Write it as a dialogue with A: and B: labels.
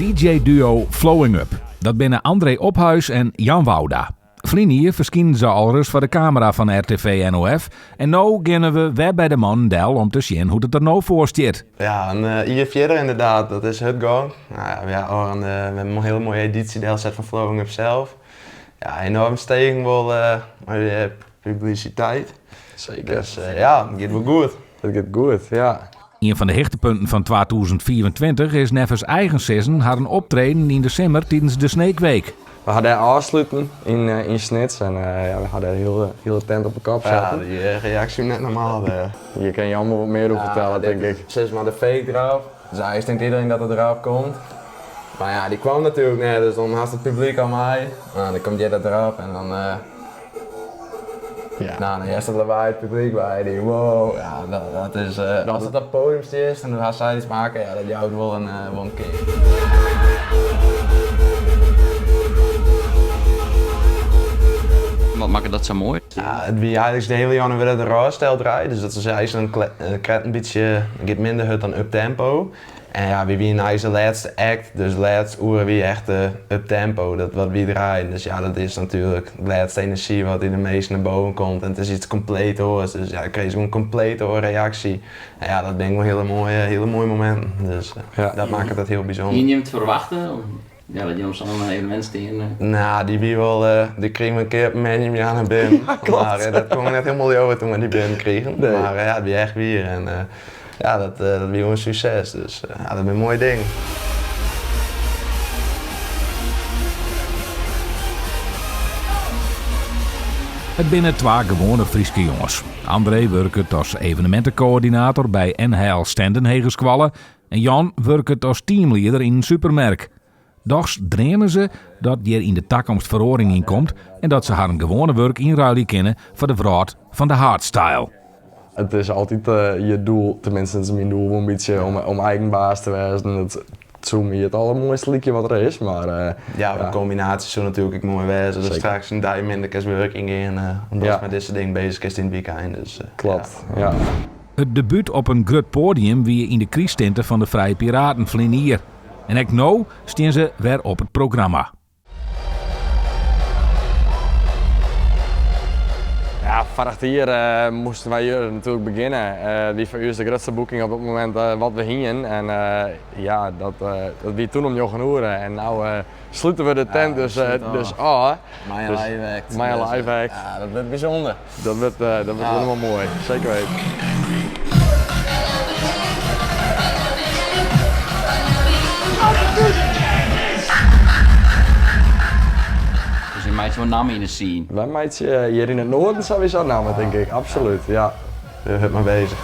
A: DJ-duo Flowing Up. Dat binne André Ophuis en Jan Wouda. Ferline jier ferskynden se alris foar de kamera fan RTV NOF en no geane we wer by de mannen del om te sjen hoe't it der no foar stiet.
B: Ja, in jier fierder inderdaad, dat is hurd gong. Nou ja, we ha in, we hebben in hiele moaie edysje delset fan Flowing Up sels. Ja, enoarm stegen wol mei de publisiteit.
C: Seker.
B: Dus ja, it giet wol goed.
C: It giet goed, ja.
A: Ien fan de hichtepunten fan 2025 is neffens eigen sizzen harren optreden yn de simmer tidens de Sneekweek.
C: We ha dêr ôfsluten yn yn Snits en ja, we ha dêr de hiele, hiele tent op 'e kop
B: Ja,
C: setten.
B: dy reaksje net normaal dêr.
C: Hjir kin Jan wol wat mear oer fertelle, tink ik.
B: Sis mar de fake drop. Dus eins tinkt iedereen dat er drop komt. Mar ja, dy kwam natuerlik net, dus dan hast it publyk al mei. No, dan komt hjir dat drop en dan
C: Ja.
B: No, dan hearst it lawaai it publyk by dy, wow. Ja, dat is, ast op dat podium stiest en do hast sayts makke, ja, dat jout wol in, wol in kick.
D: Wat makket dat sa moai?
B: Ja, it wie eigentlik de hiele jûn wurdt it rawstijl draaid, dus dat is eigentlik in krekt in bytsje, giet minder hurd dan uptempo. En ja, wy wienen eigentlik de lêste act, dus lêste oere wie echt de uptempo, dat wat wy draaiden. Dus ja, dat is natuerlik de lêste enerzjy wat yn de minsken nei boven komt en it is iets kompleet oars. Dus ja, dan krijst gewoan in kompleet oare reaksje. En ja, dat binne gewoan hiele moaie, hiele moaie mominten. Dus dat makket it hiel bysûnder.
D: Hiene jim it ferwachte? Ja, dat jim op sa'n evenemint stean.
B: Nou, dy wie wol, dy krigen we in kear op in moandeitejûn nei binnen. Mar dat koe ik net hielendal leauwe toen we dy binnen krigen. Mar ja, it wie echt wier en ja, dat wie wol in sukses. Dus ja, dat binne moaie dingen.
A: It binne twa gewoane Fryske jonges. André wurket as evenemintekoördinator by NHL Stenden Hegeskoalle en Jan wurket as teamlieder yn in supermerk. Dochs dreame se dat hjir yn de takomst feroaring yn komt en dat se harren gewoane wurk ynruilje kinne foar de wrâld fan de hardstyle.
C: It is altyd je doel, teminsten it is myn doel wol in bytsje om eigen baas te wêzen. It soe my it allermoaiste lykje wat der is, mar
B: Ja, ja. De kombinaasje soe natuerlik ek moai wêze. Dat straks in dei minder kinst wurkjen gean, omdat mei dizze dingen bezich kinst yn it wykein. Dus,
C: Kloppet, ja.
A: It debút op in grut poadium wie yn de krysttinte fan de Frije Piraten ferline jier. En ek no stean se wer op it programma.
C: Ja, foarich jier moasten wy hjir natuerlik begjinne. It wie foar ús de grutste boeking op it momint wat we hienen. En ja, dat wie toen om njoggen oere en no slute we de tent dus ôf.
B: Mei in live act.
C: Mei in live act.
B: Ja, dat wurdt bysûnder.
C: Dat wurdt dat wurdt hielendal moai, seker weten.
D: Dus je meitsje wol namme yn de scene?
C: Wy meitsje hjir yn it noarden sawiesa namme, tink ik, absolút, ja.
B: Dêr hurd mei bezich.